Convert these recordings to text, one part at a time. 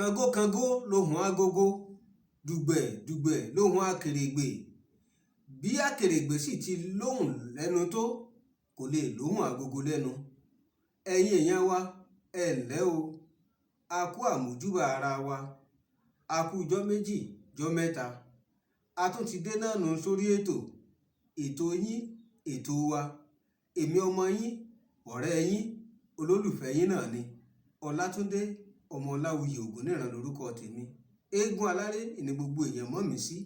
Kangókangó lohùn agogo, dùgbẹ̀-dùgbẹ̀ lohùn akèrègbè. Bí akèrègbè sì ti lóhùn lẹ́nu tó, kò lè lóhùn agogo lẹ́nu. Ẹ̀yin èèyàn wa, ẹ ǹlẹ́ o. A kú àmójúbà ara wa. A kú ijọ́ méjì, jọ́ mẹ́ta. A tún ti dé náà nù sórí ètò, ètò yín, ètò wa. Èmi ọmọ yín, ọ̀rẹ́ yín, olólùfẹ́ yín náà ni. Ọlátúndé ọmọ Ọláwuyì Ògúnníran lórúkọ tèmi. Eégún aláré ni gbogbo èèyàn mọ̀ mí sí.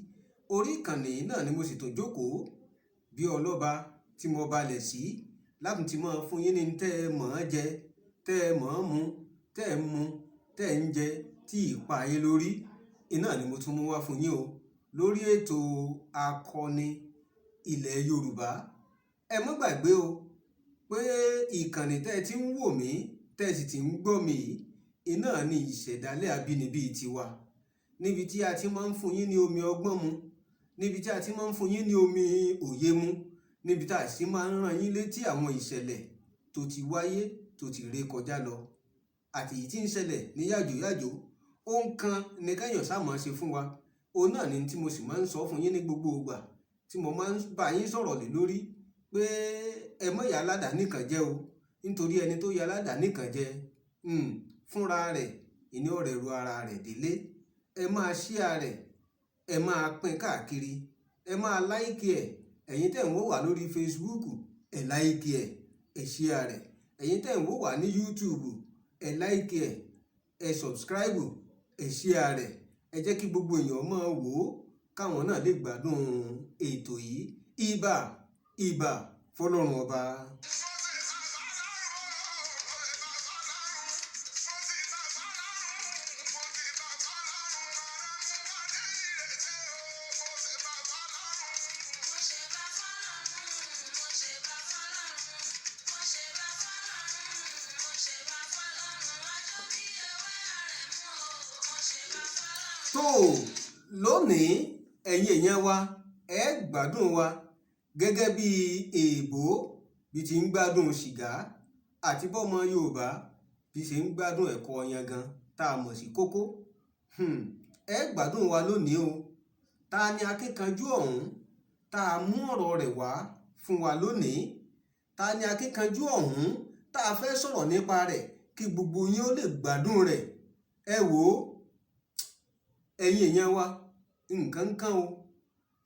Orí ìkànnì yìí náà ni mo sì tún jókòó bí ọlọ́ba tí mo balẹ̀ sí láti ti máa fún yín ní tẹ́ ẹ mọ̀ ọ́n jẹ, tẹ́ ẹ mọ̀ ọ́n mu, tẹ́ ẹ ń mu, tẹ́ ẹ ń jẹ, tí ì pa yín lórí. Iná ni mo tún mú wá fún yín o lórí ètò akọni ilẹ̀ Yorùbá. Ẹ má gbàgbé o pé ìkànnì tẹ́ ẹ ti ń wò mí, tẹ́ ẹ sì ti ń gbọ́ mi yìí, iná ni ìṣẹ̀dálẹ̀ abínibí tiwa. Níbi tí a ti máa ń fún yín ní omi ọgbọ́n mu, níbi tí a ti máa ń fún yín ní omi òye mu, níbi tí a sì máa ń rán yín létí àwọn ìṣẹ̀lẹ̀ tó ti wáyé, tó ti ré kọjá lọ, àti èyí tí ń ṣẹlẹ̀ ní yàjóyàjó. Ohun kan ni kẹ́yàn sá máa ṣe fún wa. Òun náà ni tí mo sì máa ń sọ fún yín ní gbogbo ìgbà tí mo máa ń bá yín sọ̀rọ̀ lé lórí pé ẹ má ya aládàá nìkan jẹ o. Nítorí ẹni tó ya aládàá nìkan jẹ, fúnra rẹ̀, ìní ọ̀rẹ́ ru ara rẹ̀ délé. Ẹ máa share rẹ̀, ẹ máa pín káàkiri, ẹ máa like ẹ̀. Ẹ̀yin tẹ́ ń wò wá lórí Facebook, ẹ like ẹ̀, ẹ share rẹ̀. Ẹ̀yin tẹ́ ń wò wá ní YouTube, ẹ like ẹ̀, ẹ subscribe, ẹ share rẹ̀. Ẹ jẹ́ kí gbogbo èèyàn máa wò ó káwọn náà lè gbádùn ètò yìí. Ìbà, ìbà fọlọ́run ọba. Tó lónìí, ẹ̀yin èèyàn wa, ẹ gbádùn wa gẹ́gẹ́ bí èèbó bí ti ń gbádùn sìgá àti bọ́mọ Yorùbá bí ṣe ń gbádùn ẹ̀kọ́ yangan tá a mọ̀ sí kókó. Ẹ gbádùn wa lónìí o. Ta ni akíkanjú ọ̀hún tá a mú ọ̀rọ̀ rẹ̀ wá fún wa lónìí? Ta ni akíkanjú ọ̀hún tá a fẹ́ sọ̀rọ̀ nípa rẹ̀ kí gbogbo yín ó lè gbádùn rẹ̀? Ẹ wò ó, ẹ̀yin èèyàn wa, nǹkan kan o.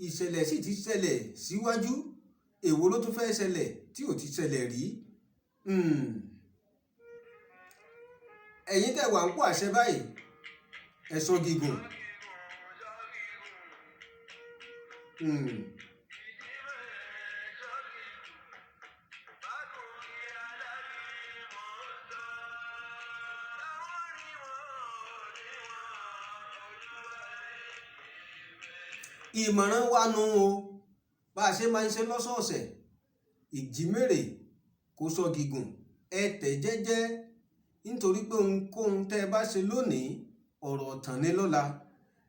Ìṣẹ̀lẹ̀ sì ti ṣẹlẹ̀ síwájú. Èwo ló tún fẹ́ ṣẹlẹ̀ tí ò ti ṣẹlẹ̀ rí? Ẹ̀yin tẹ́ wà ń kó àṣẹ báyìí, ẹ sọ gígùn. Ìmọ̀ràn wa nù o. Bá a ṣe máa ń ṣe lọ́sọ̀ọ̀sẹ̀, ìjímèrè kò sọ gígùn, ẹ tẹ̀ jẹ́jẹ́ nítorí pé ohunkóhun tẹ́ ẹ bá ṣe lónìí, ọ̀rọ̀ ọ̀tàn ni lọ́la.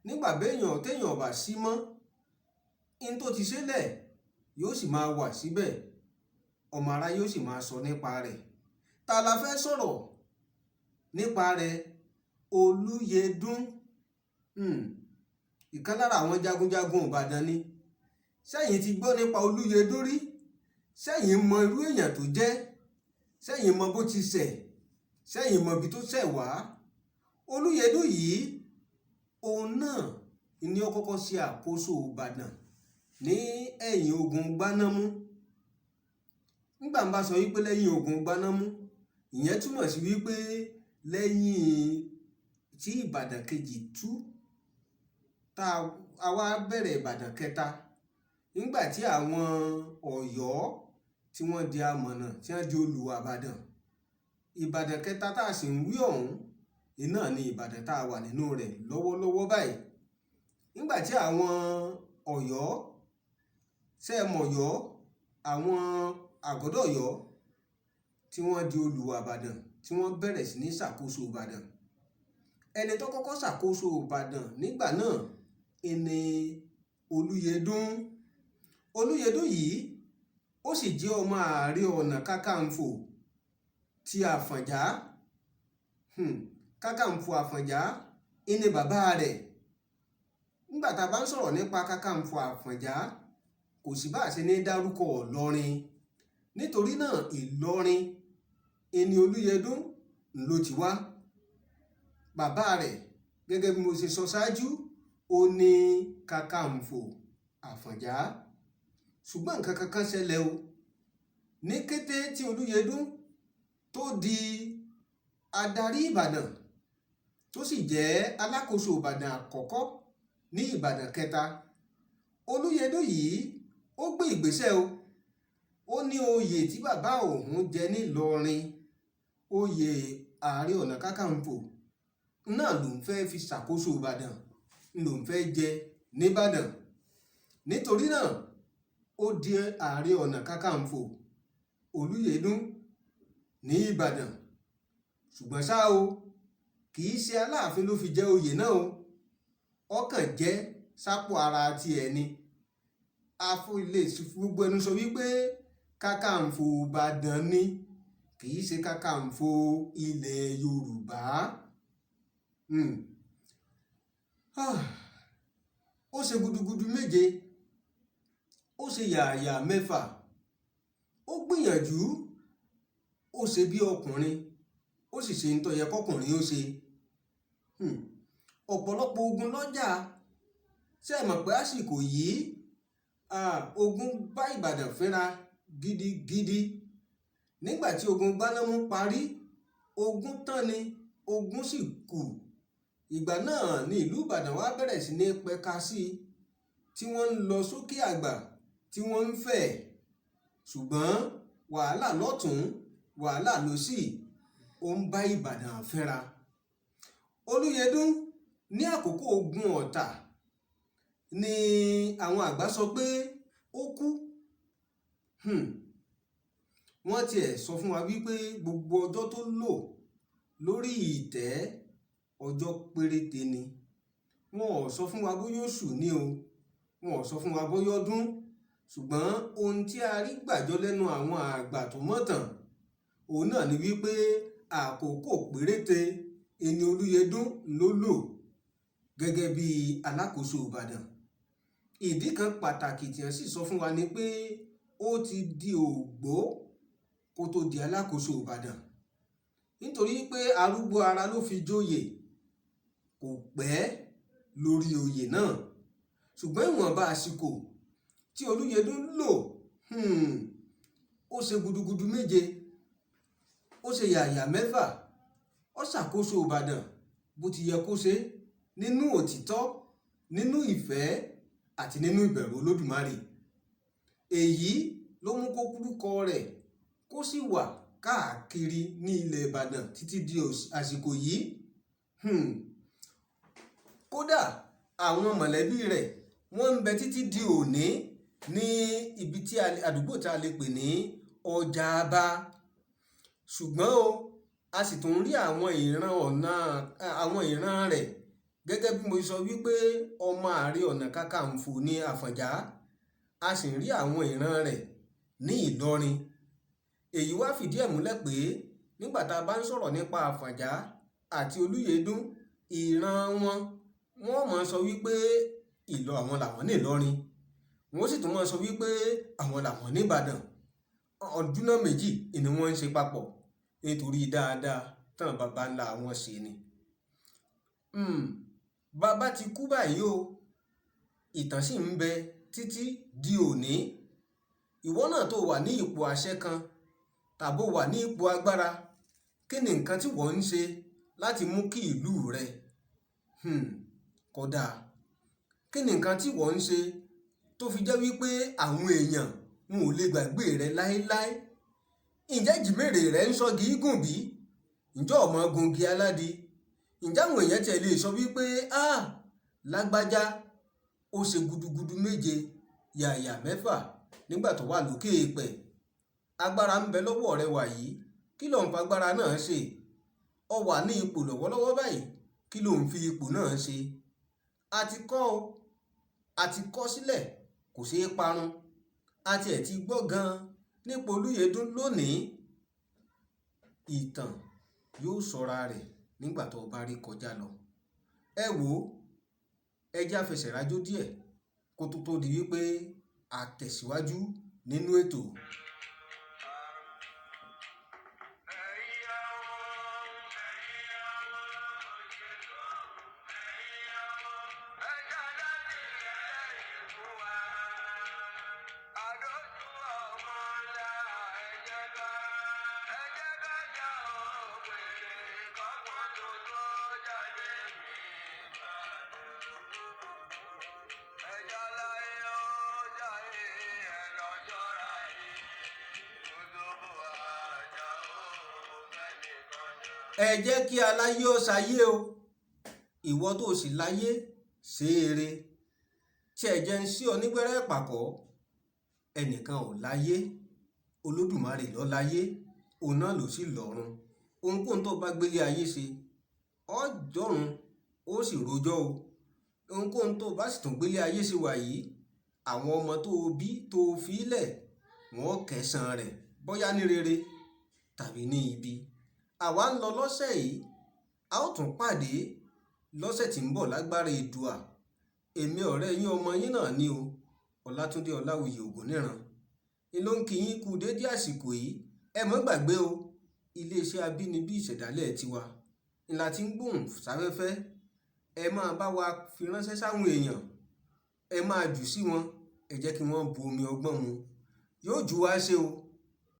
Nígbà béèyàn téèyàn ò bá sí mọ́, in tó ti ṣẹlẹ̀ yóò sì máa wà síbẹ̀. Ọmọ ará yóò sì máa sọ nípa rẹ̀. Ta la fẹ́ sọ̀rọ̀ nípa rẹ̀? Olúyẹdùn. Ìkan lára àwọn jagunjagun Ìbàdàn ni. Ṣẹ́yìn ti gbọ́ nípa Olúyẹdùn rí? Ṣẹ́yìn mọ irú èèyàn tó jẹ́? Ṣẹ́yìn mọ bó ti ṣẹ̀? Ṣẹ́yìn mọ ibi tó ṣẹ̀ wá? Olúyẹdùn yìí, òun náà ni ó kọ́kọ́ ṣe àkóso Ìbàdàn ní ẹ̀yìn ogun Gbanámú. Nígbà ń bá sọ wípé lẹ́yìn ogun Gbanámú, ìyẹn túmọ̀ sí wípé lẹ́yìn tí Ìbàdàn kejì tú, tá a wá bẹ̀rẹ̀ Ìbàdàn kẹta. Nígbà tí àwọn Ọ̀yọ́ tí wọ́n di amọ̀nà, tí wọ́n di olùwà Ìbàdàn. Ìbàdàn kẹta tá a sì ń wí ọ̀hún, iná ni Ìbàdàn tá a wà nínú rẹ̀ lọ́wọ́lọ́wọ́ báyìí. Nígbà tí àwọn Ọ̀yọ́, ṣé ẹ mọ̀ Ọ̀yọ́, àwọn àgọ́dọ̀ Ọ̀yọ́ tí wọ́n di olùwà Ìbàdàn, tí wọ́n bẹ̀rẹ̀ sí ní ṣàkóso Ìbàdàn. Ẹni tó kọ́kọ́ ṣàkóso Ìbàdàn nígbà náà ni Olúyẹdùn. Olúyẹdùn yìí ó sì jẹ́ ọmọ Ààrẹ Ọ̀nà Kakanfò ti Àfọ̀njá. Kakanfò Àfọ̀njá Ìní bàbá rẹ̀. Nígbà tá a bá ń sọ̀rọ̀ nípa Kakanfò Àfọ̀njá, kò sí bá a ṣe ní dárúkọ Ìlọrin. Nítorí náà Ìlọrin ìní Olúyẹdùn ló ti wá. Bàbá rẹ̀, gẹ́gẹ́ bí mo ṣe sọ ṣáájú, ó ní Kakanfò Àfọ̀njá. Ṣùgbọ́n nǹkan kankan ṣẹlẹ̀ o. Ní kété tí Olúyẹdùn tó di adarí Ìbàdàn, tó sì jẹ́ alákòóso Ìbàdàn àkọ́kọ́ ní Ìbàdàn kẹta, Olúyẹdùn yìí ó gbé ìgbésẹ̀ o. Ó ní oyè tí bàbá òun jẹ nílọrin, oyè Ààrẹ Ọ̀nà Kakanfò náà lòun fẹ́ fi ṣàkóso Ìbàdàn, lòun fẹ́ jẹ nìbàdàn. Nítorí náà ó di Ààrẹ Ọ̀nà Kakanfò Olúyẹdùn ní Ìbàdàn. Ṣùgbọ́n ṣá o, kì í ṣe Aláàfin ló fi jẹ oyè náà o. Ọkàn jẹ́ sápò ara tiẹ̀ ni. Ilé gbogbo ẹnu sọ wípé Kakanfò Ìbàdàn ni, kì í ṣe Kakanfò ilẹ̀ Yorùbá. Ó ṣe gudugudu méje, ó ṣe yàyà mẹ́fà, ó gbìyànjú, ó ṣe bí ọkùnrin, ó sì ṣe ń tó yẹ kọkùnrin ó ṣe. Ọ̀pọ̀lọpọ̀ ogun lọ́jà. Ṣé ẹ mọ̀ pé àsìkò yìí, ogun bá Ìbàdàn fínra gidigidi. Nígbà tí ogun Gbanámú parí, ogun tán ni, ogun sì kù. Ìgbà náà ni ìlú Ìbàdàn wá bẹ̀rẹ̀ sí ní pẹ̀ka sí i, tí wọ́n ń lọ sókè àgbà, tí wọ́n ń fẹ̀. Ṣùgbọ́n wàhálà lọ́tùn, wàhálà lósì, ó ń bá Ìbàdàn fínra. Olúyẹdùn ní àkókò ogun Ọ̀tà ni àwọn àgbà sọ pé ó kú. Wọ́n tiẹ̀ sọ fún wa wípé gbogbo ọjọ́ tó lò lórí ìtẹ́, ọjọ́ péréte ni. Wọn ò sọ fún wa bóyá oṣù ni o, wọn ò sọ fún wa bóyá ọdún. Ṣùgbọ́n ohun tí a rí gbàjọ lẹ́nu àwọn àgbà tó mọ̀tàn, òun náà ni wípé àkókò péréte ẹni Olúyẹdùn ló lò gẹ́gẹ́ bí alákòóso Ìbàdàn. Ìdí kan pàtàkì tí wọ́n sì sọ fún wa ni pé ó ti di ògbó kó tó di alákòóso Ìbàdàn. Nítorí pé arúgbó ara ló fi joyè, kò pẹ́ lórí oyè náà. Ṣùgbọ́n ìwọ̀nba àsìkò tí Olúyẹdùn lò, ó ṣe gudugudu méje, ó ṣe yàyà mẹ́fà, ó ṣàkóso Ìbàdàn bó ti yẹ kó ṣe nínú òtítọ́, nínú ìfẹ́ àti nínú ìbẹ̀rù Olódùmarè. Èyí ló mú kó kúrúkọ rẹ̀ kó sì wà káàkiri ní ilẹ̀ Ìbàdàn títí di àsìkò yìí. Kódà àwọn mọ̀lẹ́bí rẹ̀ wọ́n ń bẹ títí di òní ní ibi tí àdúgbò tí a lè pè ní Ọjà Aba. Ṣùgbọ́n o, a sì tún rí àwọn ìran ọ̀nà, àwọn ìran rẹ̀ gẹ́gẹ́ bí mo sọ wípé ọmọ Ààrẹ Ọ̀nà Kakanfò ní Àfọ̀njá. A sì ń rí àwọn ìran rẹ̀ ní Ìlọrin. Èyí wá fìdí ẹ̀ múlẹ̀ pé nígbà tá a bá ń sọ̀rọ̀ nípa Àfọ̀njá àti Olúyẹdùn, ìran wọn, wọ́n máa sọ wípé ìlọ àwọn làwọn ní Ìlọrin. Wọ́n sì tún máa sọ wípé àwọn làwọn ní Ìbàdàn. Ọdún náà méjì ni wọ́n ń ṣe papọ̀ nítorí dáadáa tán bàbá ńlá wọn ṣe ni. Bàbá ti kú báyìí o, ìtàn sì ń bẹ títí di òní. Ìwọ náà tó wà ní ipò àṣẹ kan tàbí wà ní ipò agbára, kí ni nǹkan tí wọ́n ń ṣe láti mú kí ìlú rẹ kó dáa? Kí ni nǹkan tí wọ́n ń ṣe tó fi jẹ́ wípé àwọn èèyàn wọn ò lè gbàgbé rẹ láéláé? Ǹjẹ́ ìjímèrè rẹ ń sọ gígùn bí? Ǹjẹ́ ọmọ gungi aládì? Ǹjẹ́ àwọn èèyàn tiẹ̀ lè sọ wípé, "Ah, lágbájá ó ṣe gudugudu méje, yàyà mẹ́fà nígbà tó wà lókè èèpẹ̀"? Agbára ń bẹ lọ́wọ́ rẹ wàyí. Kí ló ń fa agbára náà ṣe? Ọ wà ní ipò lọ́wọ́lọ́wọ́ báyìí. Kí ló ń fi ipò náà ṣe? A ti kọ́ ọ, a ti kọ́ sílẹ̀, kò ṣe é parun. A tiẹ̀ ti gbọ́ gan-an nípa Olúyẹdùn lónìí. Ìtàn yóò sọra rẹ̀ nígbà tó bá rí kọjá lọ. Ẹ wò ó, ẹ jẹ́ àfẹsẹ̀rájò díẹ̀ kó tó tó di wípé a tẹ̀síwájú nínú ètò. Ẹ jẹ́ kí aláyé ó ṣayé o, ìwọ tó sì láyé ṣe eré tí ẹ jẹ́ ń sí ọ nígbẹ́rẹ́ pàkọ́. Ẹnìkan ò láyé, Olódùmarè ló láyé, òun náà ló sì lọ́run. Ohunkóhun tó bá gbélé ayé ṣe, ó dọ̀run ó sì rojọ́ o. Ohunkóhun tó bá sì tún gbélé ayé ṣe wà yìí, àwọn ọmọ tó o bí tó o fi lẹ̀, wọ́n kẹsàn-án rẹ̀ bóyá ní rere tàbí ní ibi. Àwa ń lọ lọ́sẹ̀ yìí, a ó tún pàdé lọ́sẹ̀ tí ń bọ̀ lágbára Èdùà. Èmi ọ̀rẹ́ yín, ọmọ yín náà ni o, Ọlátúndé Ọláwuyì Ògúnníran ni ló ń kí yín kú déédé àsìkò yìí. Ẹ mọ́ gbàgbé o, iléeṣẹ́ Abínibí Ìṣẹ̀dálẹ̀ tiwa ńlá tí ń gbóhùn sáfẹ́fẹ́. Ẹ máa bá wa fi ránṣẹ́ sáwọn èèyàn, ẹ máa jù sí wọn, ẹ jẹ́ kí wọ́n bu omi ọgbọ́n mu. Yóò ju wá ṣe o.